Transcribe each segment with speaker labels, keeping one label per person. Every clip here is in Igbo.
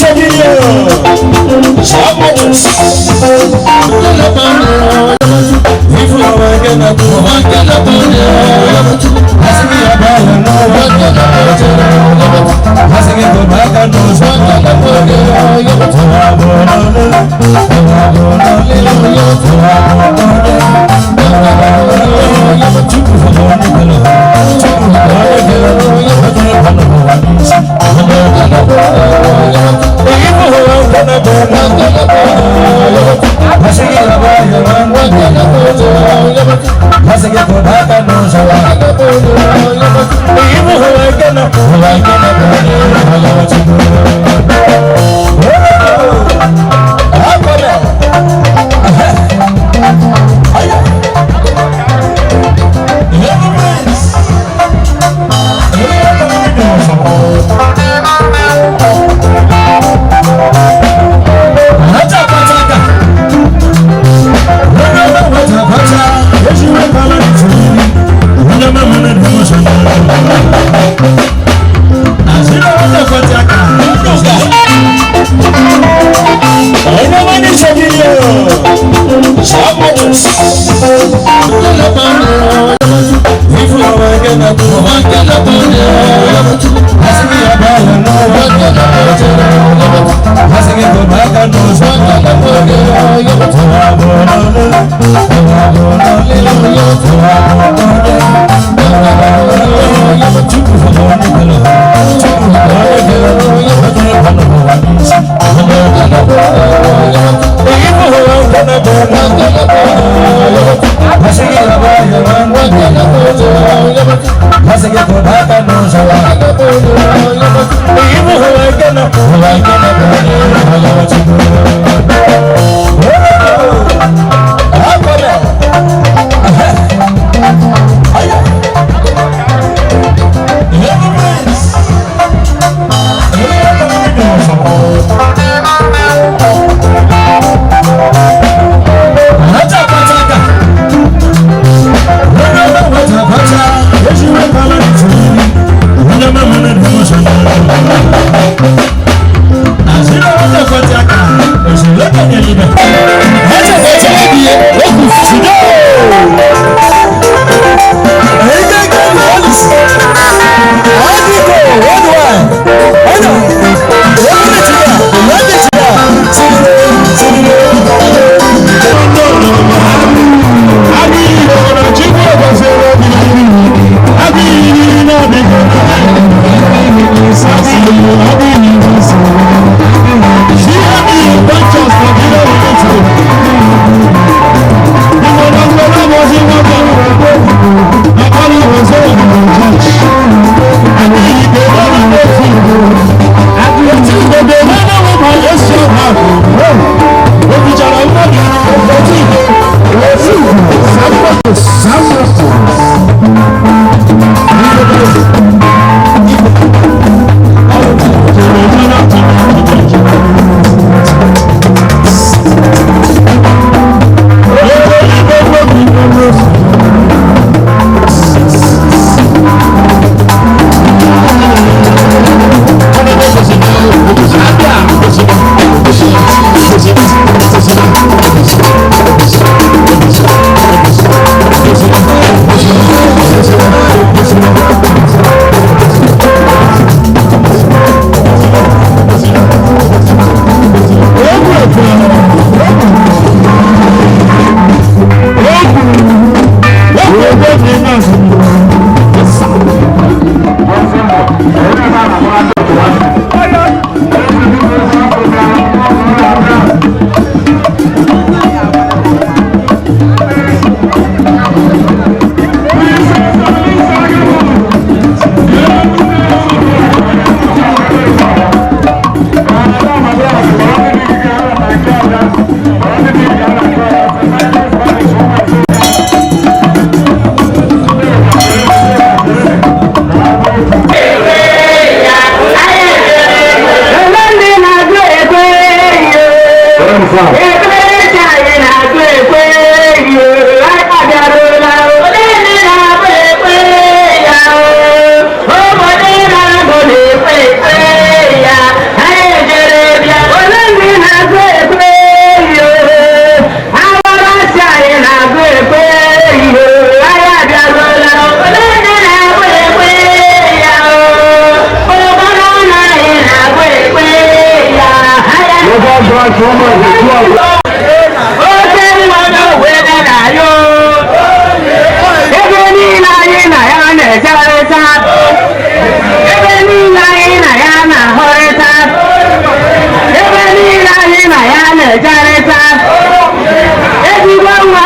Speaker 1: Yeah.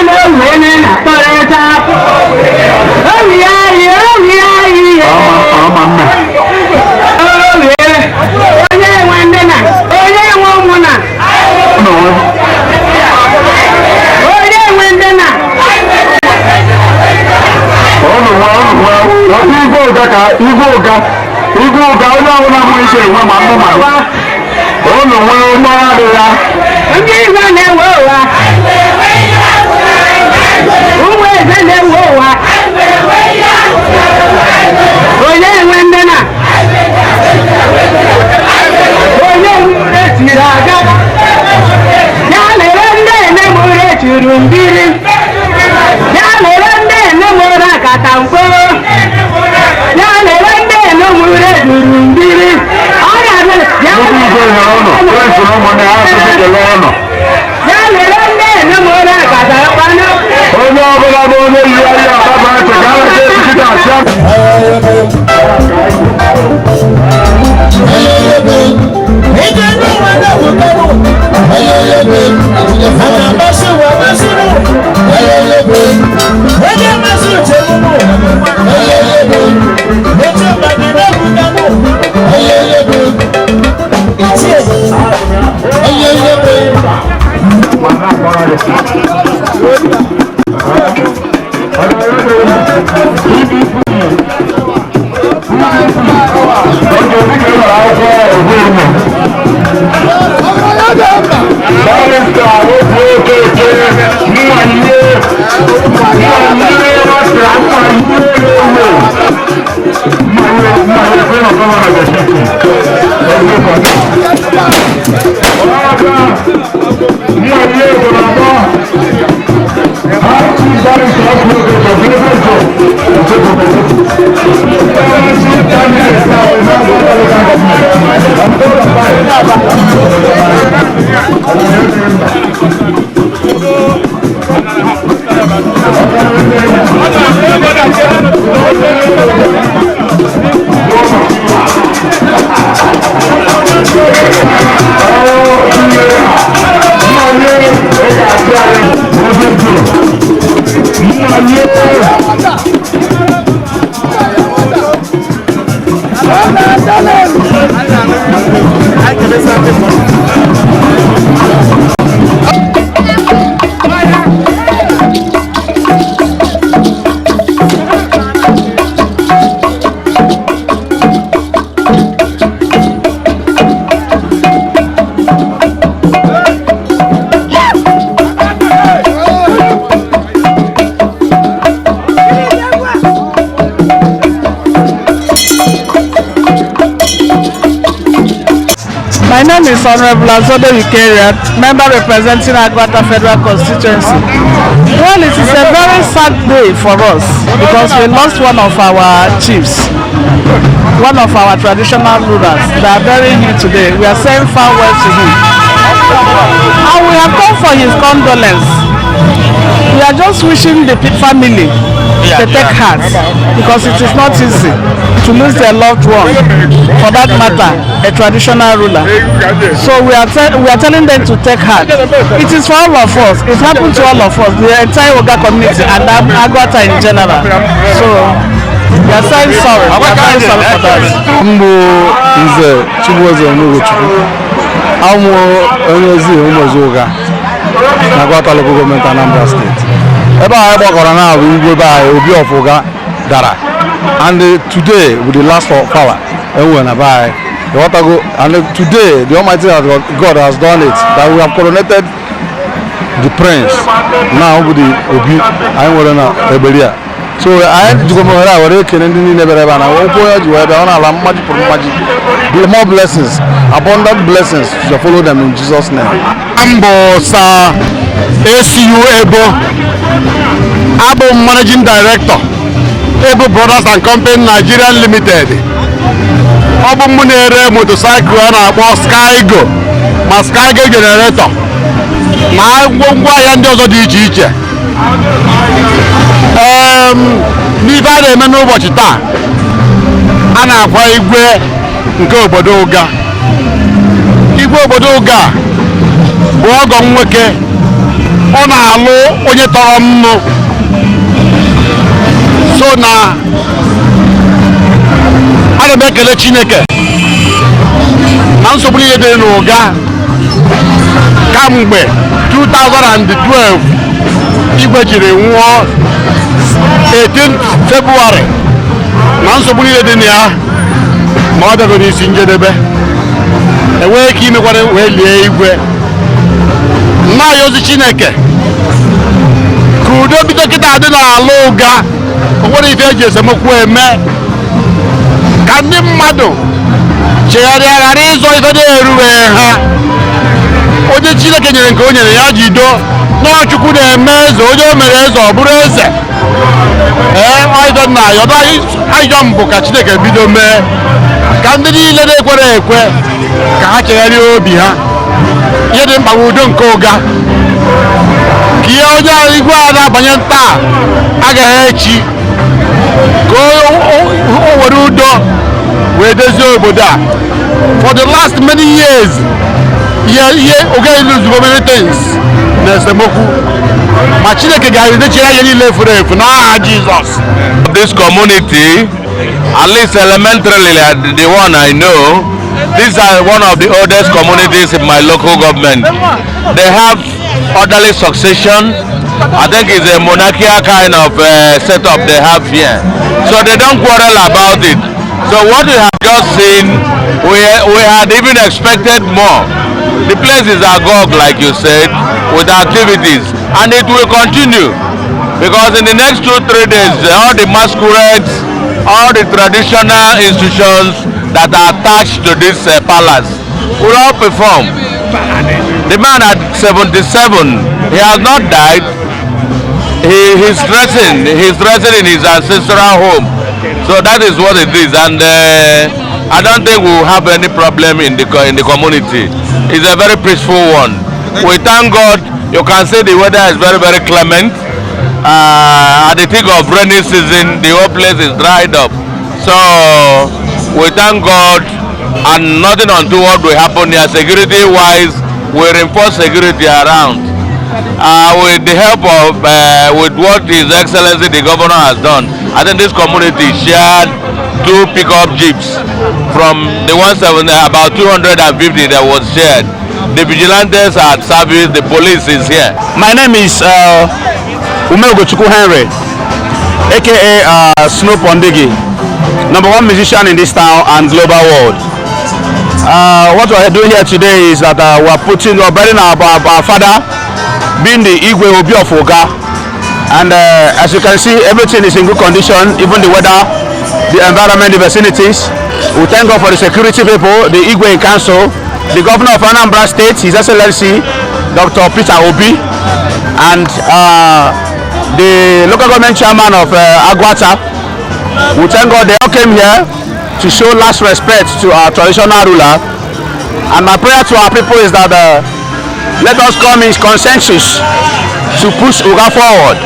Speaker 1: nwa n'owe na kpọrịta owi anyị, owi anyị.
Speaker 2: Ọma mma.
Speaker 1: Owe onye nwe ndị na onye nwe ụmụ na
Speaker 2: Ụnụ nwe.
Speaker 1: Onye nwe ndị na
Speaker 2: Ụnụ nwe, ụnụ nwe. Igwe ụga ka igwe ụga. Igwe ụga onye ọbụla nwere ike enwe ma mmụ ma. Ụnụ nwe ụgbọ adị ya.
Speaker 1: Ndị igwe na-ewe ụwa, ụmụ eze na-ewe ụwa, onye nwe ndị na onye nwere tiri aga ya lere ndị ene mụrụ echuru mbiri ya lere ndị ene mụrụ akata mkpo ya lere ndị ene mụrụ ejuru mbiri ọ ga-abịa ya.
Speaker 2: Nnukwu igwe nyere ụnụ. Prince na ụmụnne ya asịsị kelee ụnụ.
Speaker 1: Ya lere ndị ene mụrụ akata mkpanụ.
Speaker 2: Onye ọbụla bụ onye yi ahịa ọba branch ka a na-eke echichi asịa. Oge dịka ị nwere akwụkwọ ezinụlọ. Barrister Obi Okeke, mmanye mmanye nwata mmanye ewe. Mmanye mmanye fẹ́ ọ̀fẹ́ wọn àgbẹ̀ ṣíṣe. Ẹgbẹ́ kan. Ọ̀gá mmanye ìgbòrànbọ̀. High Chief Barrister Obi Okeke, fẹ́ fẹ́
Speaker 3: My name is Honorable Azode Eucharia, member representing Aguata Federal Constituency. Well, it is a very sad day for us because we lost one of our chiefs, one of our traditional rulers. They are burying him today. We are saying farewell to him. And we have come for his condolence. We are just wishing the family to take heart because it is not easy to lose their loved one, for that matter, a traditional ruler. So we are telling them to take heart. It is for all of us. It happened to all of us, the entire Oga community and Aguata in general. So we are saying sorry. We are very sorry for that.
Speaker 4: Mbụ Nze Chibueze Onugochukwu amụ onye ezi ụmụezi ụga na Aguata Local Government, Anambra State. Ebe a anyị gbakọrọ na bụ igwe be anyị, Obi of Ụga dara, and today with the last of power enwere na be anyị, ịghọtago? And today the Almighty God has done it that we have coronated the prince now bụ the obi anyị nwere na Egberi a. So anyị jikwa m ohere a were ekele ndị niile bịara ebe a na ụkwụ onye ji wee bịa ọ na-ala mmaji pụrụ mmaji. More blessings, abundant blessings shall follow them in Jesus' name.
Speaker 5: Mbụ Sir ACU Ebo, abụ m managing director, Ebo Brothers and Company Nigerian Limited. Ọ bụ mụ na-ere motorcycle a na-akpọ Skygo ma Skygo generator na ngwongwo ahịa ndị ọzọ dị iche iche. N'ife a na-eme n'ụbọchị taa, a na-akwa igwe nke obodo Ụga. Igwe obodo Ụga bụ ọgọ m nwoke. Ọ na-alụ onye tọrọ nnụ so na ana m ekele Chineke na nsogbu niile dị n'Ụga kamgbe 2012 igwe jiri nwụọ 18 February, na nsogbu niile dị na ya ma ọ bịago n'isi njedebe, enweghị ike imekwara wee lie igwe. Na-ayọzi Chineke ka udo bido kịta dị n'ala Ụga. O nwere ife eji esemokwu eme, ka ndị mmadụ chegharịa, ghara ịzọ ife na-erughị ha. Onye Chineke nyere nke o nyere ya jido n'Ọchukwu na-eme eze, onye o mere eze ọ bụrụ eze. Ee, ayọ na ayọ ayọ mbụ ka Chineke bido mee ka ndị niile na-ekwere ekwe ka ha chegharịa obi ha. Ihe dị mkpa bụ udo nke Ụga, ka ihe onye igwe a na-abanye taa agaghị echi, ka o were udo wee dozie obodo a. For the last many years, ihe ihe Ụga lose many things na esemokwu, ma Chineke ga-edechiri ihe niile furu efu n'aha Jizọs.
Speaker 6: This community, at least elementarily, the one I know, these are one of the oldest communities in my local government. They have orderly succession. I think it's a monarchical kind of setup they have here. So they don't quarrel about it. So what we have just seen, we had even expected more. The place is agog, like you said, with activities, and it will continue. Because in the next 2, 3 days, all the masquerades, all the traditional institutions that are attached to this palace will all perform. The man at 77, he has not died. He's dressing in his ancestral home. So that is what it is. And I don't think we will have any problem in the community. It's a very peaceful one. We thank God. You can see the weather is very, very clement. At the thick of rainy season, the whole place is dried up. So we thank God, and nothing untoward will happen here. Security wise, we reinforce security around. With the help of, with what His Excellency the Governor has done, I think this community shared two pickup jeeps from the 17, about 250 that was shared. The vigilantes are at service, the police is here.
Speaker 4: My name is Ume Ugochukwu Henry, aka Snow Pondigi, number one musician in this town and global world. What we are doing here today is that we are burying our father, being the Igwe Obi of Uga. And as you can see, everything is in good condition, even the weather, the environment, the vicinities. We thank God for the security people, the Igwe in Council, the governor of Anambra State, His Excellency Dr. Peter Obi, and the local government chairman of Aguata. We thank God they all came here to show last respect to our traditional ruler. And my prayer to our people is that let us come in consensus to push Uga forward.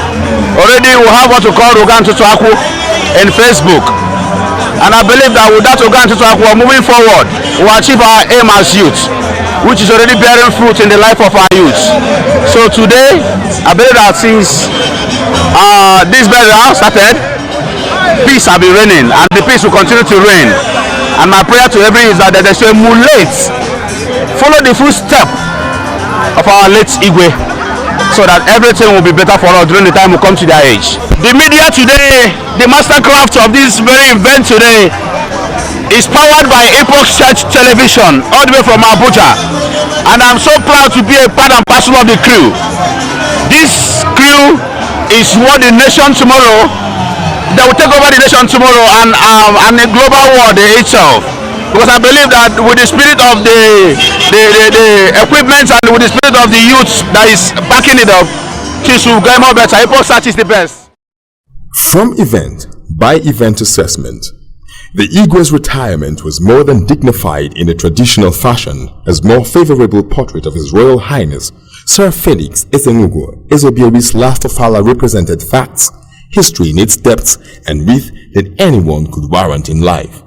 Speaker 4: Already we have what we call Uga Ntutuaku in Facebook. And I believe that with that Uga Ntutuaku, we are moving forward. We will achieve our aim as youth, which is already bearing fruit in the life of our youth. So today, I believe that since this burial started, peace have been reigning, and the peace will continue to reign. And my prayer to everyone is that they should emulate, follow the footstep of our late Igwe, so that everything will be better for us during the time we come to their age. The media today, the mastercraft of this very event today, is powered by Epoch Church Television, all the way from Abuja. And I'm so proud to be a part and parcel of the crew. This crew is what the nation tomorrow, that will take over the nation tomorrow and the global world itself. Because I believe that with the spirit of the equipment and with the spirit of the youth that is backing it up, things will get more better. Epoch Search is the best.
Speaker 7: From event by event assessment, the Igwe's retirement was more than dignified in a traditional fashion, as more favorable portrait of His Royal Highness Sir Felix Ezenwugo Ezeobiori's last Ofala represented facts, history in its depths and width that anyone could warrant in life.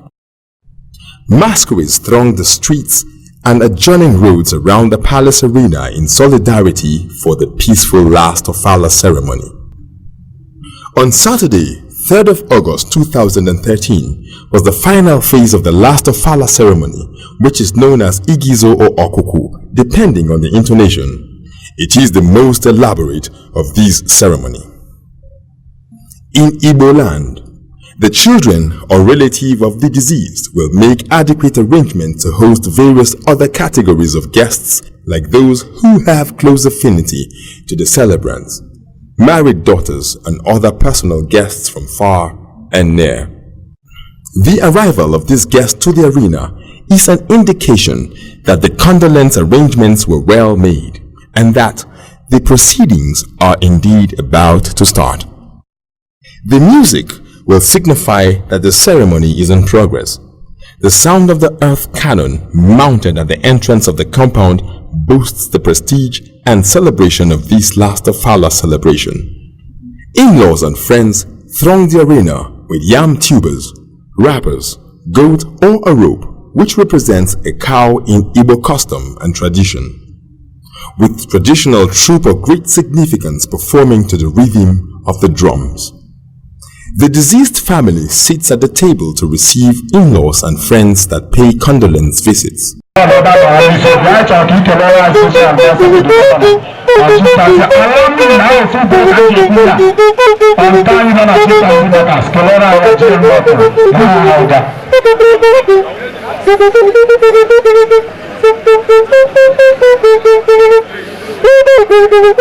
Speaker 7: Masquerades thronged the streets. and adjoining roads around the palace arena in solidarity for the peaceful last Ofala ceremony. On Saturday, 3rd of August 2013, was the final phase of the last Ofala ceremony, which is known as Igizo or Okuku, depending on the intonation. It is the most elaborate of these ceremony. In Igbo land, the children or relative of the deceased will make adequate arrangements to host various other categories of guests, like those who have close affinity to the celebrants, married daughters and other personal guests from far and near. The arrival of these guests to the arena is an indication that the condolence arrangements were well made and that the proceedings are indeed about to start. The music will signify that the ceremony is in progress. The sound of the earth cannon mounted at the entrance of the compound boosts the prestige and celebration of this last Ofala celebration. In-laws and friends throng the arena with yam tubers, wrappers, goat or a rope, which represents a cow in Igbo custom and tradition, with traditional troupe of great significance performing to the rhythm of the drums. The deceased family sits at the table to receive in-laws and friends that pay condolence visits.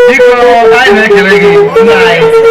Speaker 2: Biko, anyị na-ekele gị, nna anyị.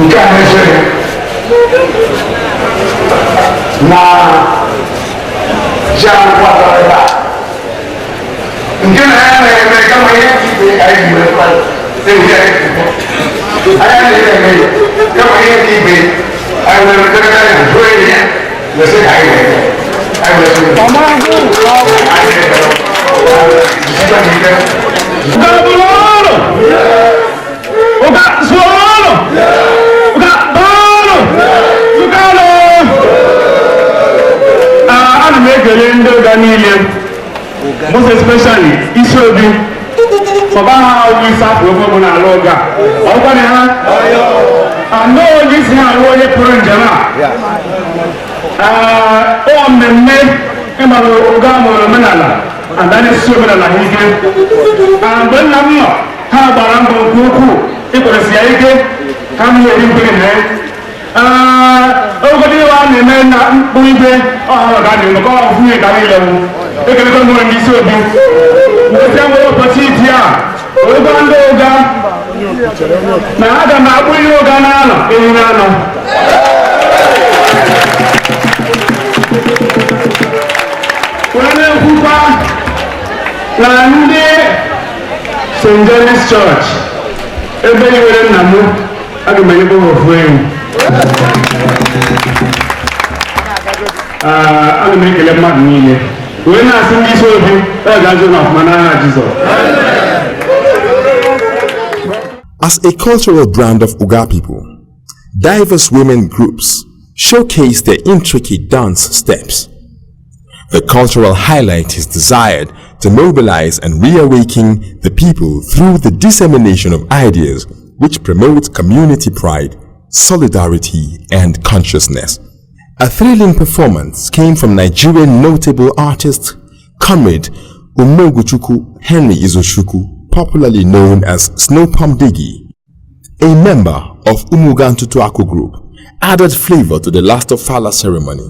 Speaker 5: Nke a na-esere na ji akwụkwọ atọ ebe a nke na ya na-eme.
Speaker 2: Kama ihe ka ibe anyị ji wee mmadụ ewu ya anya na-eme eme kama ihe ka ibe anyị wee metere anya jụọ enyi ya wee sị ka anyị wee anyị wee sị anyị jisikwa n'ike.
Speaker 1: Ụga bụrụ ụga zụọrọ ụga bọọlụ ụgalụ. Ana m ekele ndị ụga niile, most especially isi obi sọba ha ọgwụ isi afọ ofe bụ n'ala ụga ọgwa na ha anọ onye isi ha alụ onye pụrụ njem a. Ọ mmemme ịmara ụga mụrụ omenala ada na-esi omenala ha ike. Mgbe nna m nọ, ha gbara mbọ nke ukwuu ịkwaresi ya ike ha m eri mkpụrụ na ya ogodo iwe a na-eme na mkpụ igwe ọha ga dị maka ọhụụ nwunye ka niile wụ ekelekọ nwere ndị isi obi nweta nwere opportunity a ụgwọ ndị ụga na aga m akpụ ihe ụga n'alọ ehi n'anọ wee na-ekwukwa na ndị St. John's Church ebe iwere nna m aga m enyekwa ha ofu enyi. Ana m ekele mmadụ niile wee na-asị ndị isi obi ọ ga-azụ na ọfụma n'aha Jizọs.
Speaker 7: As a cultural brand of Uga people, diverse women groups showcase their intricate dance steps. The cultural highlight is desired to mobilize and reawaken the people through the dissemination of ideas which promote community pride, solidarity, and consciousness. A thrilling performance came from Nigerian notable artist Comrade Umoguchukwu Henry Izochukwu, popularly known as Snowpump Diggy, a member of Umugantu Tuaku Group, added flavor to the last of Fala ceremony.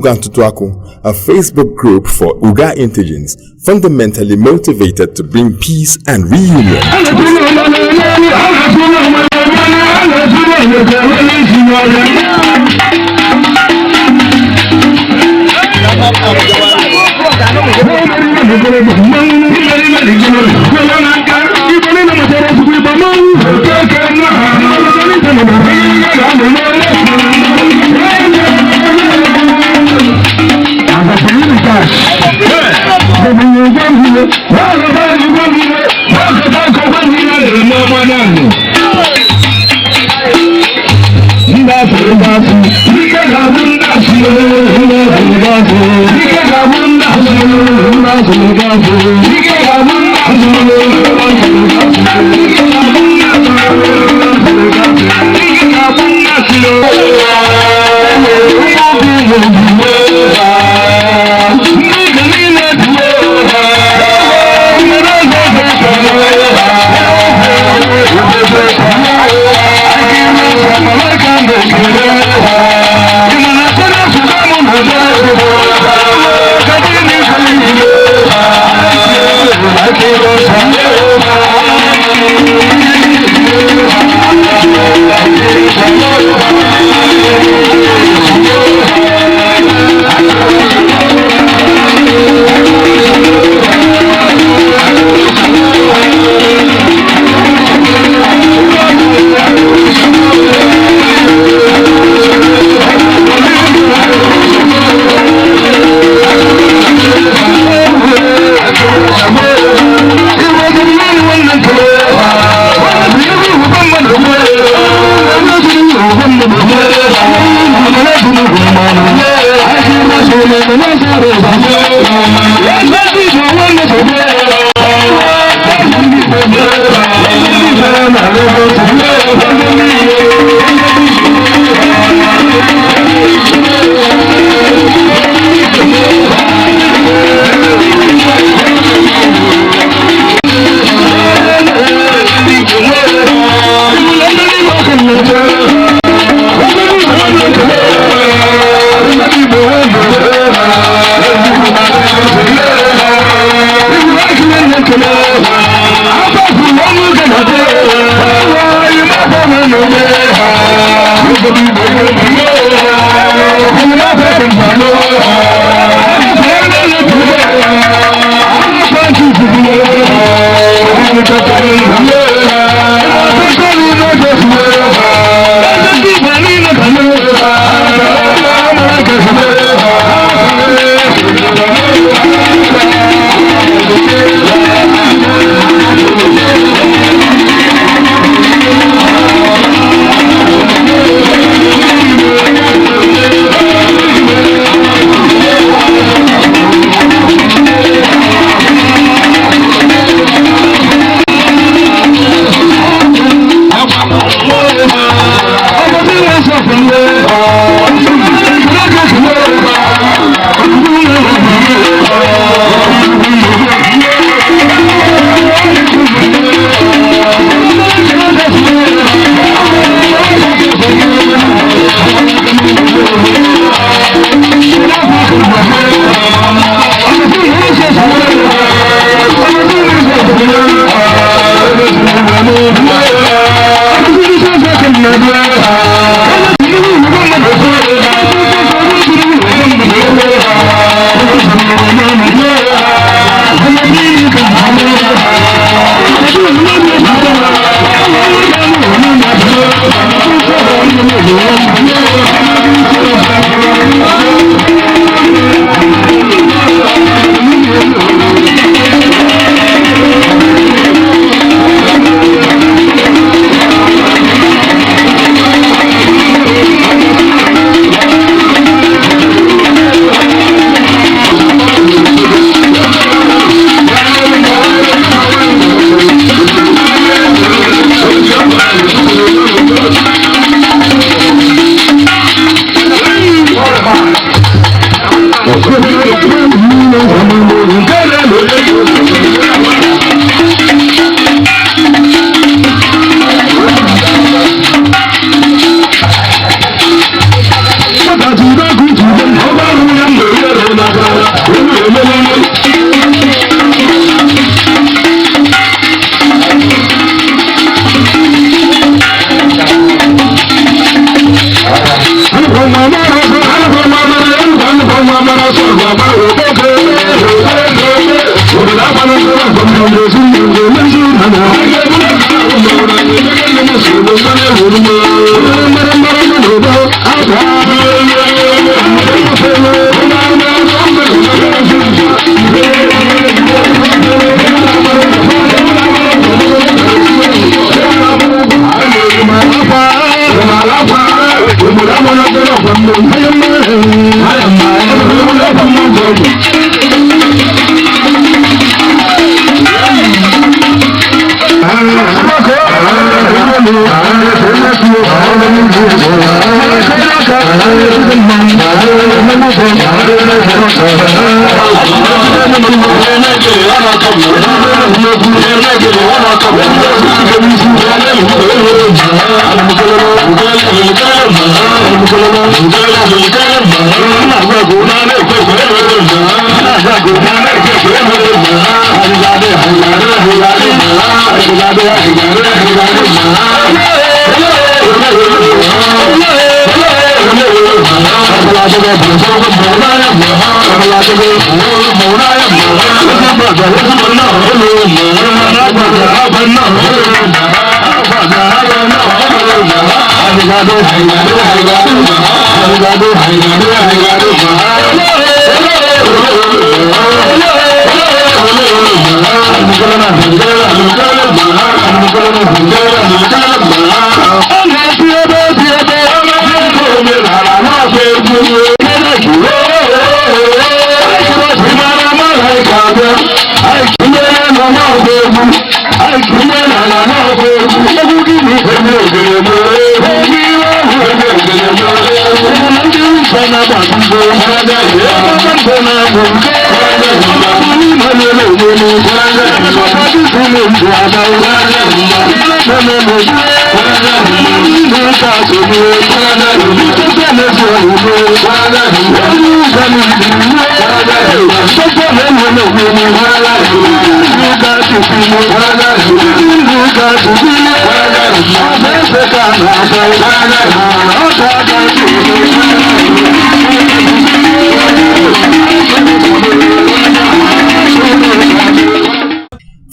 Speaker 7: Uga Ntutuaku, a Facebook group for Uga indigents, fundamentally motivated to bring peace and reunion.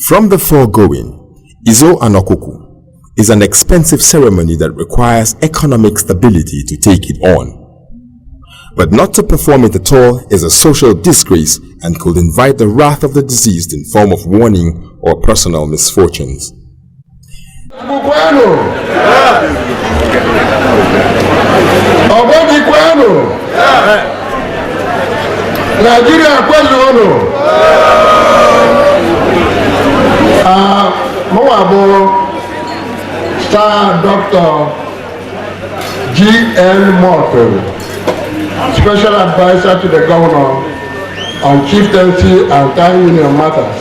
Speaker 7: From the foregoing, Izo Anokuku is an expensive ceremony that requires economic stability to take it on. But not to perform it at all is a social disgrace and could invite the wrath of the deceased in form of warning or personal misfortunes.
Speaker 2: Nigeria kwezuonu. Mụnwa bụ Star Dr. G.N. Morton, Special Advisor to the Governor on Chieftaincy and Town Union Matters,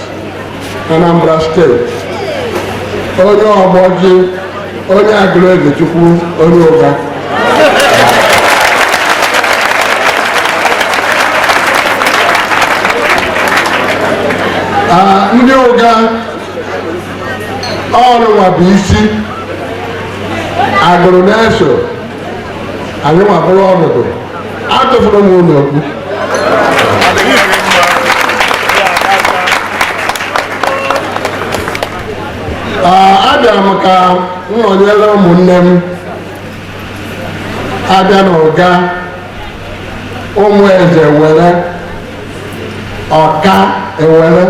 Speaker 2: Anambra State. Onye ọgbọji, onye agụrụ Ezechukwu, onye ụga. Ndị ụga ọrụ nwa bụ isi agụrụ na-eso anyị nwa bụrụ ọnọdụ atụfuru m ụlọ okwu. Abịara m ka m nọnyere ụmụnne m abịa n'ụga ụmụ eze were ọka ewere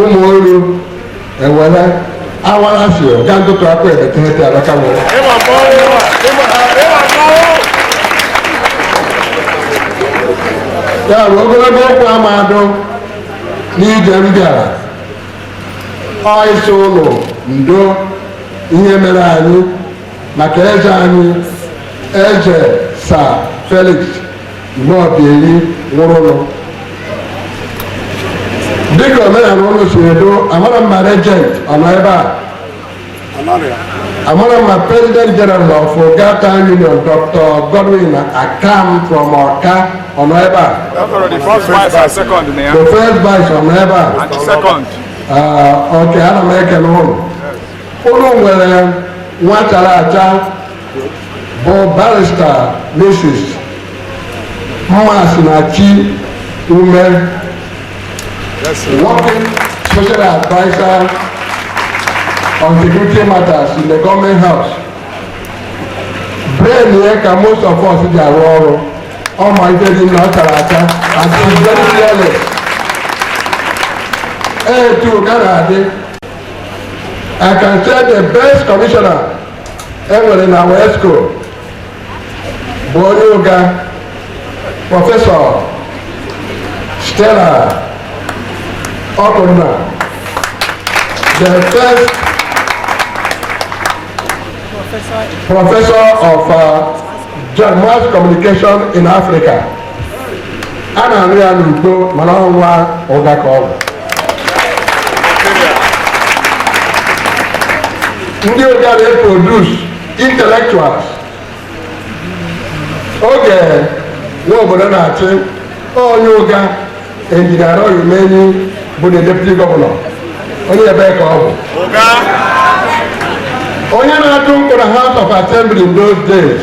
Speaker 2: ụmụ olu ewere awara si ọga ntụtụ akwa ebeteghete alaka were. Ya bụ ogologo okwu amadụ n'ije m bịara ọ ịsị ụlọ ndo ihe mere anyị maka eze anyị eze Sir Felix Umeobieri nwụrụnụ. Dịka omenala ụlọ si edo, amara mma regent ọ nọ ebe a, amara mma president general of Oga Town Union Dr. Godwin Akam from Ọka ọ nọ ebe a,
Speaker 8: The first vice and second na ya.
Speaker 2: The first vice ọ nọ ebe a.
Speaker 8: And the second.
Speaker 2: Oke ana m ekele ụlọ. Ụlọ nwere nwa chara acha bụ barrister Mrs. Mmasinachi Ume. Working special advisor on security matters in the government house. Brain ya ka most of us ji arụ ọrụ. Ọ ma ife dị na ọ chara acha and she is very fearless. Etu ka na-adị. I can say the best commissioner enwere na Wesco bụ onye Ụga, Professor Stella Okunna, the first professor of mass communication in Africa. A na-anụ ya n'ugbo, mana ọnwa Ụga ka ọ bụ. Ndị Ụga na-eproduce intellectuals. Oge nwa obodo na-achị, onye Ụga, Engineer Roy Umenyi, bụ the deputy governor. Onye ebe ka ọ bụ? Onye na-atụ nkwụ na House of Assembly in those days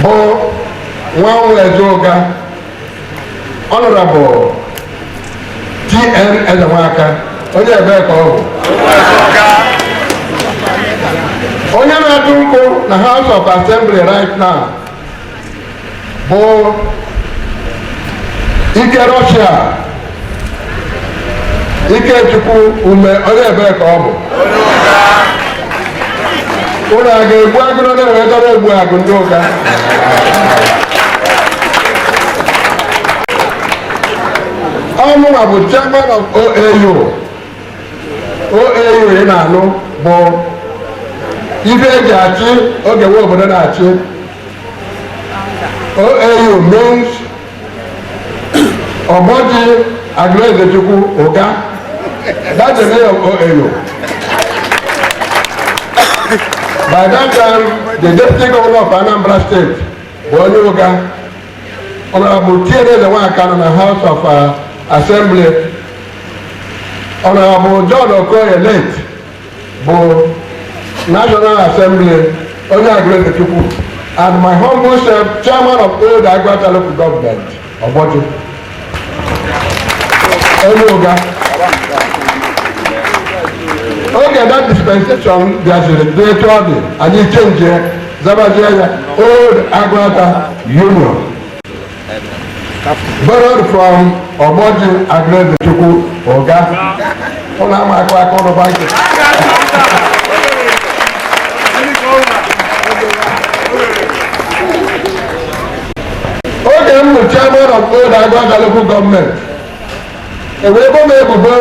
Speaker 2: bụ nwa Eze Ụga, Honorable T.N. Ezenwaka. Onye ebe ka ọ bụ? Onye na-atụ nkwụ na House of Assembly right now bụ Ike Russia Ikechukwu Ume. Onye ebe ka ọ bụ? Ụlọ a ga-egbu agụ na na-ewetara egbu agụ ndị Ụga. Ọmụnwa bụ chairman of OAU. OAU ị na-anụ bụ ife eji achị oge nwe obodo na-achị. OAU means Ọgbọji Agụlezechukwu Ụga. That's the name of OAU. By that time, the deputy governor of Anambra State bụ onye Ụga, Honorable T.N. Ezenwaka, nọ na House of Assembly. Honorable John Okoye, late, bụ National Assembly, onye Agụlezechukwu, and my humble self, chairman of Old Aguata Local Government, Ọgbọji, onye Ụga. Oge that dispensation bịaziri dị etu ọ dị, anyị change zabazie ya Old Aguata Union, borrowed from Ọgbọji Agụlezechukwu Ụga. Ụlọ ama akụ aka ụlọ bankị. Oge m bụ chairman of Old Aguata Local Government, ewee bo m ebubo,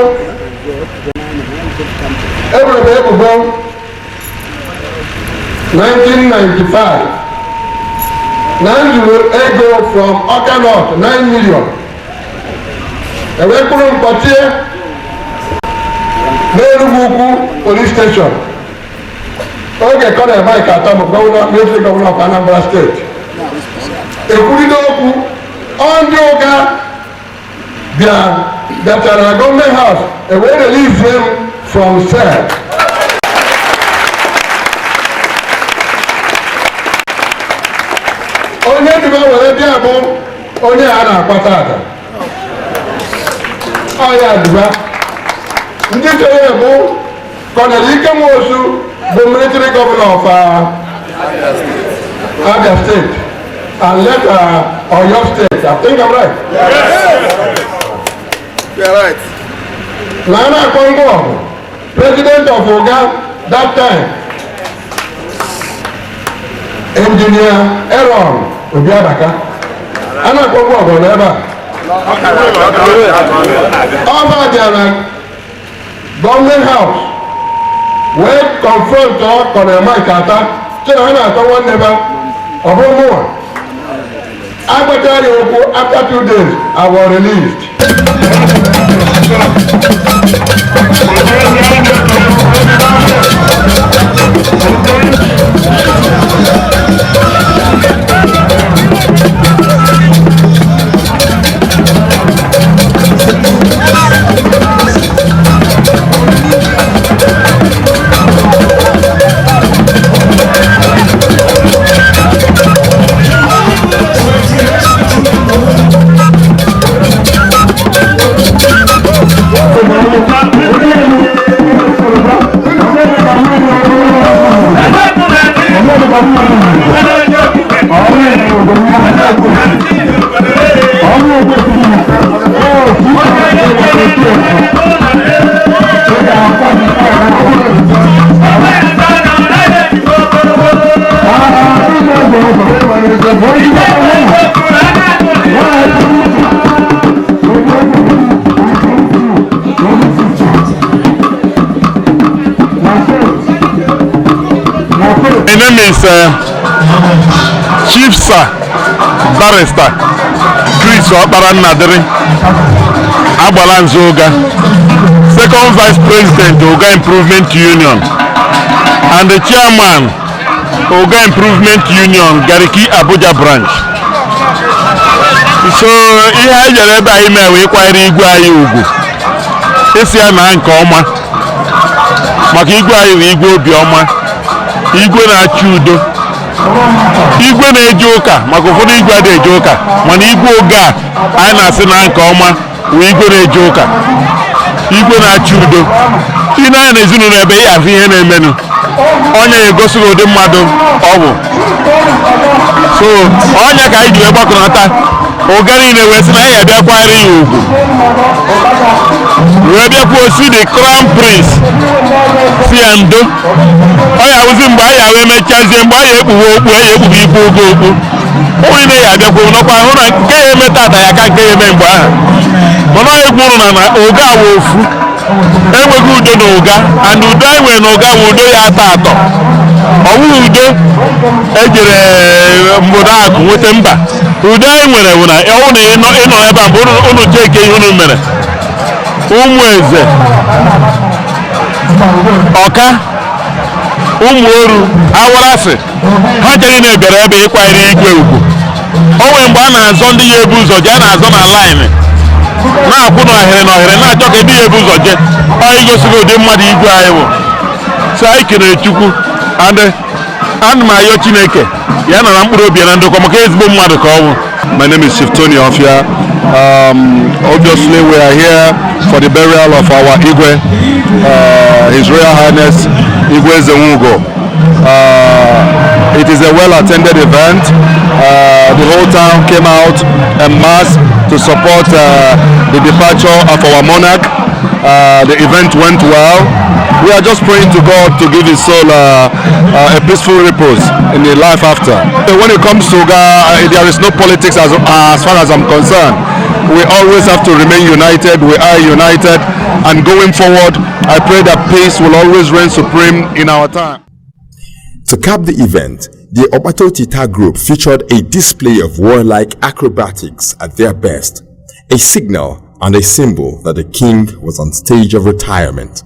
Speaker 2: eboro m ebubo 1995 na m zuru ego from Awka North 9 million. Ewee kpụrụ mkpọchie n'Enugwu Ukwu police station. Oge Colonel Mike Attah bụ governor, military governor of Anambra State, ekwuride okwu. Ọ ndị Ụga bịa bịachara na government house, ewee release m from cell. Onye dịba were bịa bụ onye a na-akpata ata ọ ya dịba. Ndị chọrọ ya bụ Colonel Ike Nwosu, bụ military governor of Abia State and later Oyo State. I think I'm right.
Speaker 8: You are right.
Speaker 2: Na a na-akpọ ngwa ọgụ, president of Uga that time, Engineer Aaron Obiabaka, a na-akpọ ngwa ọgụ n'ebe a. Ọba bịara government house wee confront Colonel Mike Attah sị na ha na-atọ nwanne ba. Ọ bụrụ mụnwa agbachara ya okwu, after 2 days I was released.
Speaker 5: is Chief Sir Barrister Chris Okpara Nnadiri Agbalanze Uga, Second Vice President, Uga Improvement Union, and the Chairman, Uga Improvement Union, Garki Abuja Branch. So ihe anyị jere ebe anyị mee wee kwanyere igwe anyị ugwu, isi ya na nke ọma, maka igwe anyị bụ igwe obiọma, igwe na-achị udo, igwe na-eje ụka, maka ụfọdụ igwe adịghị eje ụka, mana igwe oge a anyị na-asị na nke ọma bụ igwe na-eje ụka, igwe na-achị udo. Ị na-anya na ezinụlọ ebe ị afụ ihe na-emenụ, onye ya egosi gị ụdị mmadụ ọ bụ. So onye ka anyị ji wee gbakọnata ụga niile wee sị na anyị abịa kwanyere ya ugwu, wee bịakwuo si the crown prince si ya ndo. Ọ ya awụzi mgbe anyị ahụ emechazie, mgbe anyị ekpuwe okpu, anyị ekpube ikwu oge okpu, ụmụ niile ya abịakwu nọkwa hụ na nke ya eme tata ya ka nke ya eme mgbe ahụ. Mana ọ egwu ụrụ na ụga wụ ofu, enweghị udo na ụga, and udo anyị nwere na ụga wụ udo ya atọ atọ. Ọ bụghị udo ejere mbodo akụ nweta, mba. Udo anyị nwere bụ na ọ na ịnọ ebe a mgbe unu cheke ihe unu mere, ụmụ eze ọka, ụmụ oru awarasị ha chere na bịara ebe ịkwanyere igwe ugwu. O nwere mgbe a na-azọ ndị ya ebu ụzọ jee, a na-azọ na line, na-akwụ n'ohere n'ohere, na-achọ ka ndị ya ebu ụzọ jee. Ọ igosigo ụdị mmadụ igwe anyị bụ. So anyị kelere Chukwu, and ana m ayọ Chineke ya nara mkpụrụ obi ya na ndokwa, maka ezigbo mmadụ ka ọ bụ.
Speaker 4: My name is Chief Tony Ofia. Obviously, we are here for the burial of our Igwe, His Royal Highness Igwe Ezenwugo. It is a well-attended event. The whole town came out en masse to support the departure of our monarch. The event went well. We are just praying to God to give his soul a peaceful repose in the life after. When it comes to Uga, there is no politics as far as I'm concerned. We always have to remain united. We are united. And going forward, I pray that peace will always reign supreme in our time.
Speaker 7: To cap the event, the Obato Tita group featured a display of warlike acrobatics at their best, a signal and a symbol that the king was on stage of retirement.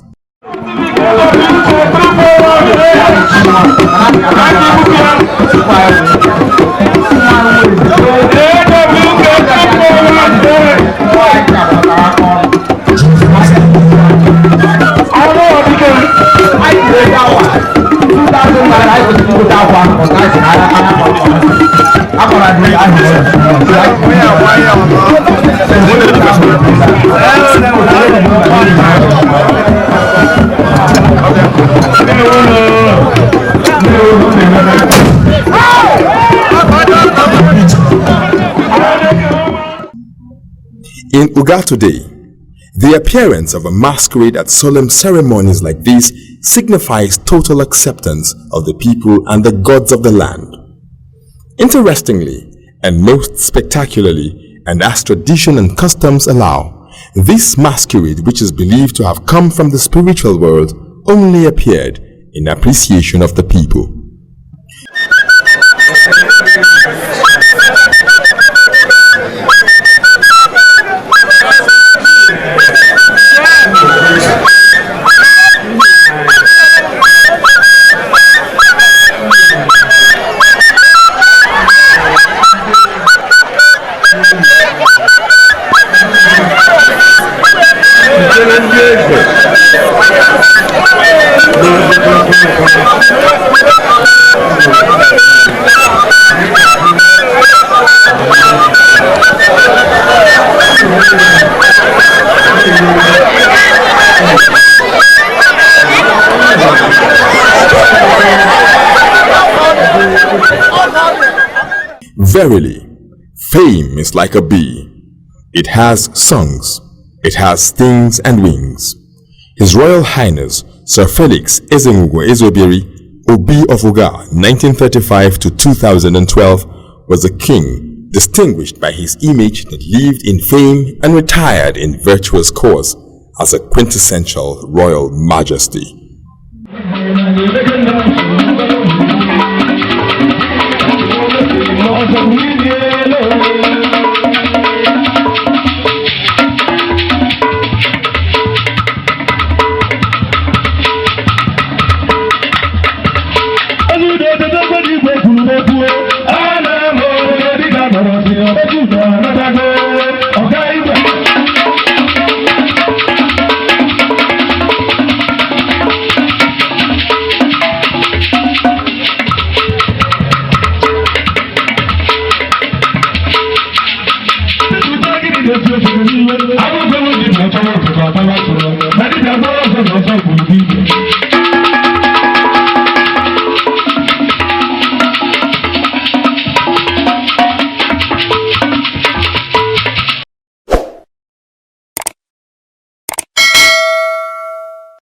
Speaker 7: In Uga today, the appearance of a masquerade at solemn ceremonies like this signifies total acceptance of the people and the gods of the land. Interestingly, and most spectacularly, and as tradition and customs allow, this masquerade, which is believed to have come from the spiritual world, only appeared in appreciation of the people. Verily, fame is like a bee. It has songs, it has stings and wings. His Royal Highness Sir Felix Ezenwugo Ezeobiri, Obi of Uga, 1935 to 2012, was a king distinguished by his image that lived in fame and retired in virtuous course as a quintessential royal majesty.